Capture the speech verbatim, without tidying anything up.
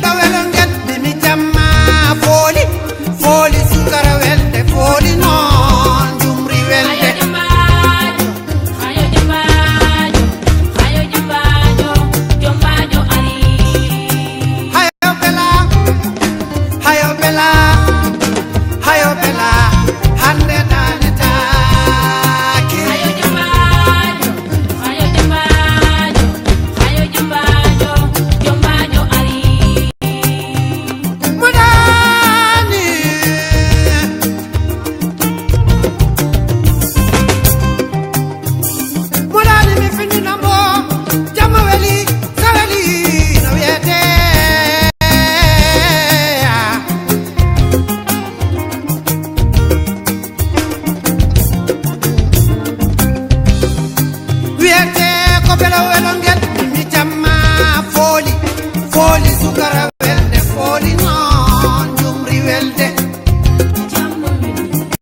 Ɗawelo ngel mi jamma fooli, fooli sukara welde, fooli noon jumri welde. Hayo bela, hayo bela, hayo bela, hande danetaake. Mo ɗaani, mo ɗaani mi findina mo, jamma weli, sa weli, no wiyete. Wiyete ko belo welo ngel, mi jamma fooli, fooli sukara.